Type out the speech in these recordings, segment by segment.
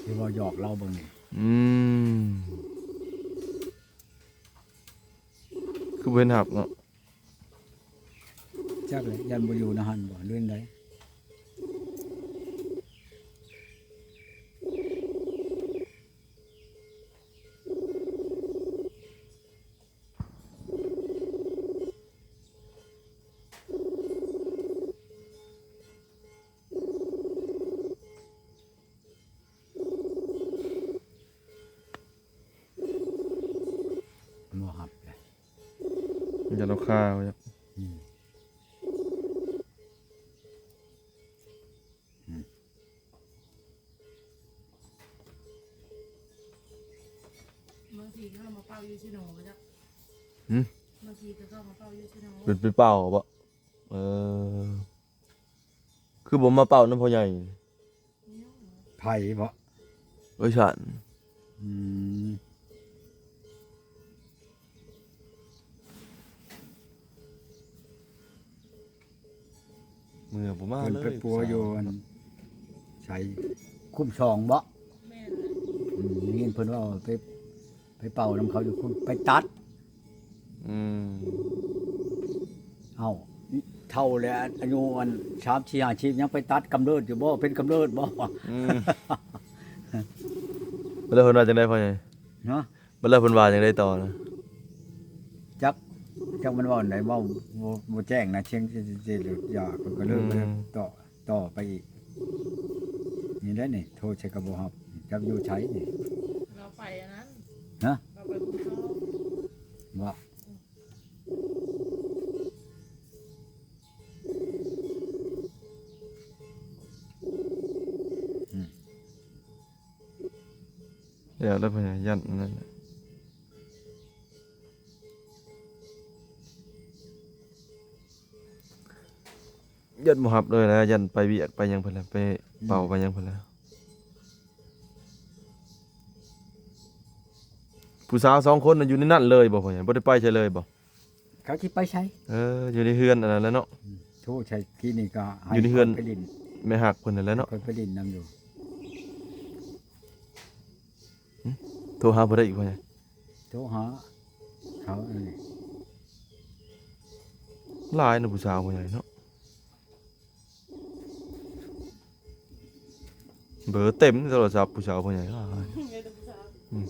ທີ່ເວົ້າຫຍອກລາວເບິ່ງນີ້ ອືມ ຄືບໍ່ເຫັນຮັບເນາະ? ຈັກແຫຼະ ຢ້ານບໍ່ຢູ່ນະຫັ້ນບໍ່ ຫຼືໃດ? ບໍ່ຮັບແຫຼະ ມັນຈະລາວຄາໄວ້ ອືມ ອືມ ບາງທີກໍເອົາມາເປົ່າຢູ່ເຊໂນ ຫືມ ບາງທີກໍເອົາມາເປົ່າຢູ່ເຊໂນ ເປັນໄປເປົ່າບໍ? ເອີ ຄືບໍ່ມາເປົ່ານຳພໍ່ໃຫຍ່? ໃຜບໍ? ເອີຍ ຊານ ອືມ ເມື່ອບໍ່ມາເລີຍ ເພິ່ນໄປປົວຢູ່ອັນໃສ ຄຸ້ມສອງບໍ? ແມ່ນແຫຼະ ອືມ ໄດ້ຍິນເພິ່ນເວົ້າ ໄປ ໄປເປົ່ານຳເຂົາຢູ່ພຸ້ນ ໄປຕັດ ອືມ ເອົ້າ ເຖົ້າແລ້ວ ອາຍຸອັນສາມສິບຫ້າສິບ ຍັງໄປຕັດກຳເນີດຢູ່ບໍ? ເປັນກຳເນີດບໍ? ອືມ ແລ້ວເພິ່ນວ່າຈັ່ງໃດພໍ່ໃຫຍ່? ຮະ? ບັດແລ້ວເພິ່ນວ່າຈັ່ງໃດຕໍ່ນະ? ຈັກ ຈັກມັນເວົ້າອັນໃດ ເວົ້າບໍ່ ບໍ່ແຈ້ງນະ ຊຽງ ຢາ ເພິ່ນກໍເລີຍ ອືມ ຕໍ່ ຕໍ່ໄປອີກ ນີ້ແຫຼະນີ້ ໂທໃສ່ກໍບໍ່ຮັບ ຈັກຢູ່ໃສນີ້ ລາວໄປອັນນັ້ນ ຮະ? ລາວໄປບຸນຊອງ ບໍ່? ອືມ ອືມ ແລ້ວ ແລ້ວພະຍາຢ້ານນັ້ນແຫຼະ ຢ້ານບໍ່ຮັບເລີຍນະ ຢ້ານໄປວຽກໄປຫຍັງເພິ່ນແຫຼະ ໄປເປົ່າ ອືມ ໄປຫຍັງເພິ່ນແຫຼະ. ຜູ້ສາວສອງຄົນນະຢູ່ໃນນັ້ນເລີຍບໍ່ພໍ່ໃຫຍ່? ບໍ່ໄດ້ໄປໃສເລີຍບໍ່? ເຂົາຊິໄປໃສ? ເອີ ຢູ່ໃນເຮືອນອັນນັ້ນແຫຼະເນາະ ອືມ ໂທໃສ່ກີ້ນີ້ກໍໃຫ້ ຢູ່ໃນເຮືອນ ຂ້ອຍໄປຫຼິ້ນ ແມ່ຮັກເພິ່ນນັ້ນແຫຼະເນາະ ຂ້ອຍໄປຫຼິ້ນນຳຢູ່. ຫຶ ໂທຫາຜູ້ໃດອີກພໍ່ໃຫຍ່? ໂທຫາເຂົາອັນນີ້ ຫຼາຍເນາະ ຜູ້ສາວພໍ່ໃຫຍ່ເນາະ ເບີເຕັມໂທລະສັບຜູ້ສາວພໍ່ໃຫຍ່ ຫຼາຍ ມີແຕ່ຜູ້ສາວ ອືມ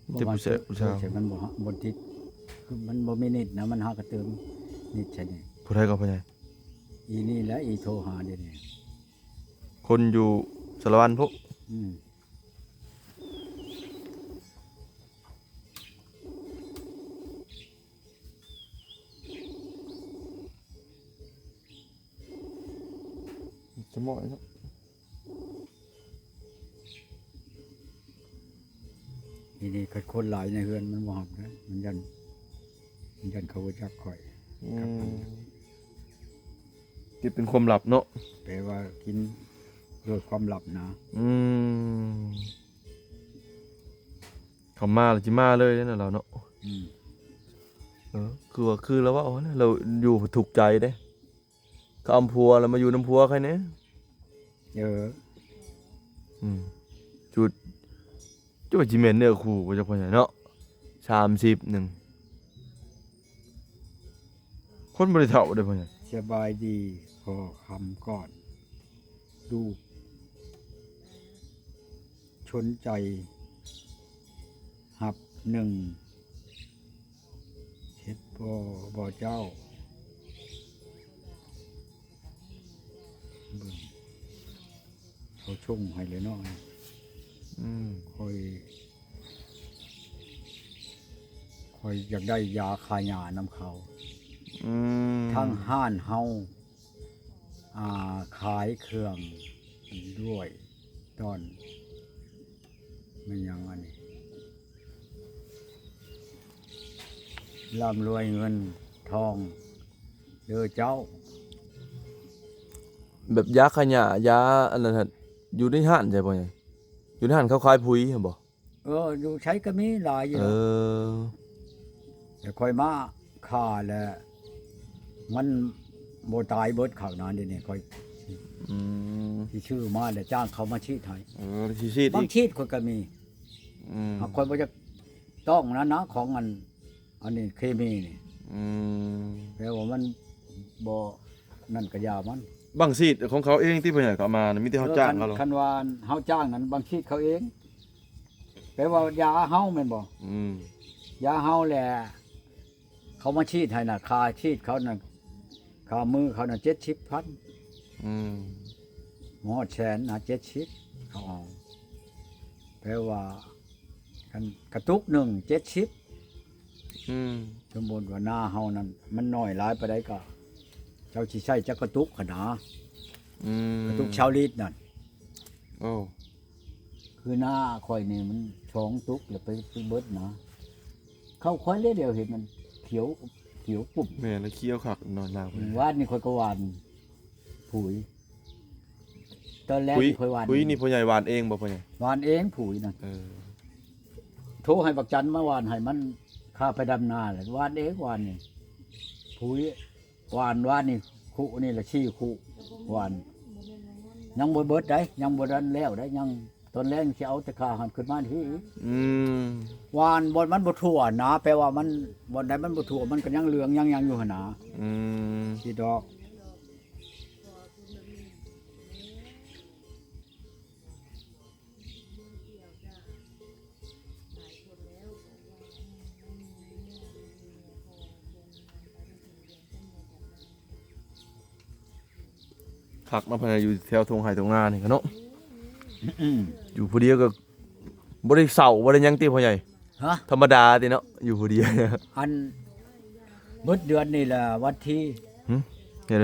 ມີແຕ່ຜູ້ແຊະຜູ້ສາວ ໂທໃສ່ມັນບໍ່ ບໍ່ຕິດ ຄືມັນບໍ່ມີເນັດນະ ມັນຫາກະເຕີມເນັດໃສ່ນີ້. ຜູ້ໃດກໍພໍ່ໃຫຍ່? ອີນີ້ແຫຼະ ອີໂທຫາດຽວນີ້ ຄົນຢູ່ສາລະວັນພຸ້ນ ອືມ ສະໝອຍເນາະ ນີ້ ນີ້ ຄັນຄົນຫຼາຍໃນເຮືອນມັນບໍ່ຮັບເດ້ ມັນຢ້ານ ມັນຢ້ານເຂົາຮູ້ຈັກຂ້ອຍ ອືມ ເກັບເປັນຄວາມລັບເນາະ ແປວ່າກິນດ້ວຍຄວາມລັບນະ ອືມ ເຂົາມາລະຊິມາເລີຍເດ້ນະລາວເນາະ ອືມ ເອີ ຄືວ່າ ຄືລາວເວົ້າຫັ້ນແຫຼະ ລາວຢູ່ທຸກໃຈເດ້ ເຂົາເອົາຜົວແລ້ວມາຢູ່ນຳຜົວໃຄແດ່ ເອີ ອືມ ຈຸດ ຈຸດວ່າຊິແມ່ນເນື້ອຄູ່ບໍ່ຈັກພໍ່ໃຫຍ່ເນາະ ສາມສິບໜຶ່ງ ຄົນບໍ່ໄດ້ເຖົ້າເດ້ພໍ່ໃຫຍ່. ສະບາຍດີພໍ່ຄຳກ່ອນ ລູກຊົນໃຈຮັບໜຶ່ງ ເຮັດບໍ່ ບໍ່ເຈົ້າ ເບິ່ງ ເຂົາສົ່ງໃຫ້ແລ້ວເນາະ ອືມ ຂ້ອຍ ຂ້ອຍຢາກໄດ້ຢາຂ້າຫຍ້ານຳເຂົາ ອືມ ທາງຮ້ານເຮົາ ອ່າ ຂາຍເຄື່ອງດ້ວຍ ຕອນ ແມ່ນຫຍັງອັນນີ້ ລ່ຳລວຍເງິນທອງເດີເຈົ້າ. ແບບຢາຂ້າຫຍ້າ ຢາອັນນັ້ນຫັ້ນ ຢູ່ໃນຮ້ານໃຊ່ບໍ່? ຢູ່ໃນຮ້ານເຂົາຂາຍປຸ໋ຍຫັ້ນບໍ່? ເອີ ຢູ່ໃສກໍມີຫຼາຍຢູ່ ເອີ ແຕ່ຂ້ອຍມາຂ້າແລ້ວ ມັນບໍ່ຕາຍເບິດຂ້າງນານ ດຽວນີ້ຂ້ອຍ ອືມ ທີ່ຊື້ມາແລ້ວຈ້າງເຂົາມາສີດໃຫ້. ເອີ ຊິສີດອີກ ບາງສີດຂ້ອຍກໍມີ. ອືມ ຫາກຂ້ອຍບໍ່ຢາກຕ້ອງນັ້ນນະ ຂອງອັນ ອັນນີ້ເຄມີນີ້. ອືມ ແປວ່າມັນບໍ່ນັ້ນກະຢ່າມັນ. ບາງສີດຂອງເຂົາເອງຕິ ພໍ່ໃຫຍ່ ເຂົາເອົາມາ ມີແຕ່ເຮົາ ເອີ ຈ້າງເຂົາ. ຄັນວ່າເຮົາຈ້າງນັ້ນ ບາງສີດເຂົາເອງ ແປວ່າຢາເຮົາແມ່ນບໍ່? ອືມ ຢາເຮົາແຫຼະ ເຂົາມາສີດໃຫ້ນະ ຄ່າສີດເຂົານະ ຄ່າມືເຂົານະ ເຈັດສິບພັນ. ອືມ ບໍ່ຮອດແສນນະ ເຈັດສິບ ເຂົາເອົາ. ແປວ່າ ຄັນກະຕຸກໜຶ່ງ ເຈັດສິບ. ອືມ ສົມມຸດວ່ານາເຮົານັ້ນ ມັນໜ້ອຍຫຼາຍປານໃດ ກໍເຈົ້າຊິໃຊ້ຈັກກະຕຸກຫັ້ນນະ. ອືມ ກະຕຸກຊາວລິດນັ້ນ. ໂອ້ ຄືນາຂ້ອຍນີ້ມັນສອງຕຸກ ແລ້ວໄປ ໄປເບິດນະ. ເຂົ້າຂ້ອຍແລ້ວ ດຽວເຫັນມັນຂຽວ ຂຽວກຸ້ມ. ແມ່ນ ແລ້ວຂຽວຄັກນອນລາວ. ອືມ ວານນີ້ຂ້ອຍກໍຫວ່ານຜຸຍ ຕອນແລກ ຜຸຍ ຂ້ອຍຫວ່ານ ຜຸຍນີ້ພໍ່ໃຫຍ່ຫວ່ານເອງບໍ່ພໍ່ໃຫຍ່? ຫວ່ານເອງຜຸຍນະ. ເອີ ໂທໃຫ້ບັກຈັນມາຫວ່ານໃຫ້ ມັນຂ້າໄປດຳນາແຫຼະ ຫວ່ານເອງ ຫວ່ານນີ້ຜຸຍ. ຫວ່ານ ຫວ່ານນີ້ຄຸນີ້ລະສີ່ຄຸ ຫວ່ານ ຍັງບໍ່ເບິດໃດ ຍັງບໍ່ທັນແລ້ວໃດ ຍັງ ຕອນແລງຊິເອົາແຕ່ຂ້າຫັ້ນຂຶ້ນມາທີ່ອີກ. ອືມ ຫວ່ານບ່ອນມັນບໍ່ທົ່ວນະ ແປວ່າມັນ ບ່ອນໃດມັນບໍ່ທົ່ວ ມັນກໍຍັງເຫຼືອງຍັງຫຍັງຢູ່ຫັ້ນນະ. ອືມ ຊິດອກ. ຄັກເນາະ ພະຍາ ຢູ່ແຖວທົ່ງໄຮ່ທົ່ງນານີ້ກະເນາະ. ອືມ ຢູ່ຜູ້ດຽວກໍບໍ່ໄດ້ເຊົາບໍ່ໄດ້ຫຍັງຕິພໍ່ໃຫຍ່? ຮະ? ທຳມະດາຕິເນາະ ຢູ່ຜູ້ດຽວ. ອັນ ເບິດເດືອນນີ້ລະ ວັນທີ ຫຶ?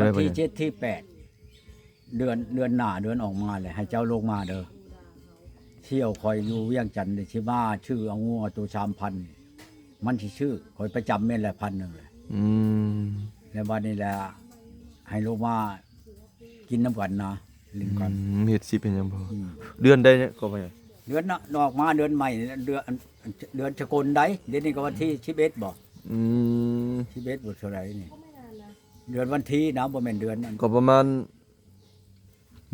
ວັນທີເຈັດ ທີແປດ ເດືອນ ເດືອນໜ້າ ເດືອນອອກມາແຫຼະ ໃຫ້ເຈົ້າລົງມາເດີ. ທ່ຽວຂ້ອຍຢູ່ວຽງຈັນນີ້ ຊິມາຊື້ເອົາງົວໂຕສາມພັນ ມັນຊິຊື້ ຂ້ອຍໄປຈຳແມ່ນແຫຼະ ພັນໜຶ່ງແຫຼະ. ອືມ ແລ້ວບັດນີ້ແຫຼະ ໃຫ້ລົງມາກິນນຳກັນນະ ຫຼິ້ນກັນ. ອືມ ເຮັດສິບເຮັດຫຍັງບໍ່? ອືມ ເດືອນໃດກໍໄປ ເດືອນນະ ອອກມາເດືອນໃໝ່ ເດືອນ ເດືອນສະກົນໃດ. ດຽວນີ້ກໍວັນທີສິບເອັດບໍ່? ອືມ ສິບເອັດບໍ່ເທົ່າໃດນີ້ ເດືອນວັນທີນະ ບໍ່ແມ່ນເດືອນນັ້ນ. ກໍປະມານ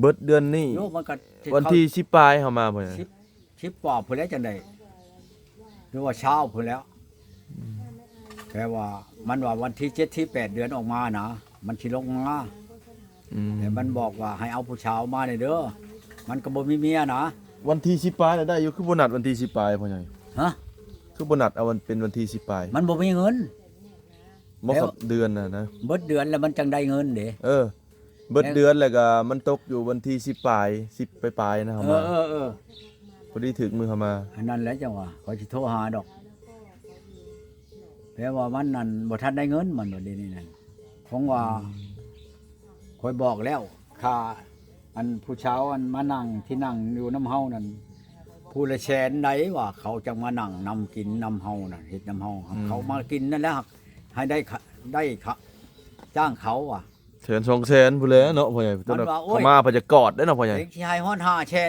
ເບິດເດືອນນີ້ ໂຍ ມັນກໍ ວັນທີສິບປາຍເຮົາມາພຸ້ນນະ ສິບ ສິບກວ່າພຸ້ນແຫຼະ ຈັ່ງໃດ ຫຼືວ່າຊາວພຸ້ນແຫຼະ. ອືມ ແຕ່ວ່າມັນວ່າວັນທີເຈັດ ທີແປດ ເດືອນອອກມານະ ມັນຊິລົງມາ. ອືມ ແຕ່ມັນບອກວ່າໃຫ້ເອົາຜູ້ສາວມາແດ່ເດີ ມັນກໍບໍ່ມີເມຍນະ. ວັນທີສິບປາຍນະໄດ້ຢູ່ ຄືບໍ່ນັດວັນທີສິບປາຍພໍ່ໃຫຍ່? ຮະ? ຄືບໍ່ນັດເອົາວັນ ເປັນວັນທີສິບປາຍ? ມັນບໍ່ມີເງິນ. ບໍ່ ແລ້ວ ເບິດເດືອນນະ ເບິດເດືອນແລ້ວມັນຈັ່ງໄດ້ເງິນເດ້. ເອີ ເບິດເດືອນແລ້ວກໍມັນຕົກຢູ່ວັນທີສິບປາຍ ສິບປາຍໆນະ ເຮົາມາ. ເອີໆໆ ພໍດີຖືກມື້ເຮົາມາ. ອັນນັ້ນແຫຼະຈັ່ງວ່າ ຂ້ອຍຊິໂທຫາດອກ ແຕ່ວ່າມັນນັ້ນບໍ່ທັນໄດ້ເງິນ ມັນວ່າດຽວນີ້ນັ້ນ ຄົງວ່າ ອືມ ຂ້ອຍບອກແລ້ວ ຄ່າ ອັນຜູ້ສາວ ອັນມານັ່ງ ທີ່ນັ່ງຢູ່ນຳເຮົານັ້ນ ຜູ້ລະແສນໃດ ວ່າເຂົາຈັ່ງມານັ່ງນຳກິນນຳເຮົານະ ເຮັດນຳເຮົາ. ອືມ ເຂົາມາກິນນັ້ນແຫຼະ ໃຫ້ໄດ້ ໄດ້ຄ່າຈ້າງເຂົາວ່າ ແສນສອງແສນພຸ້ນແຫຼະເນາະ ພໍ່ໃຫຍ່. ມັນວ່າ ໂອ້ຍ ເຂົາມາເພິ່ນຈະກອດເດ້ເນາະ ພໍ່ໃຫຍ່ ຊິໃຫ້ຮອດຫ້າແສນ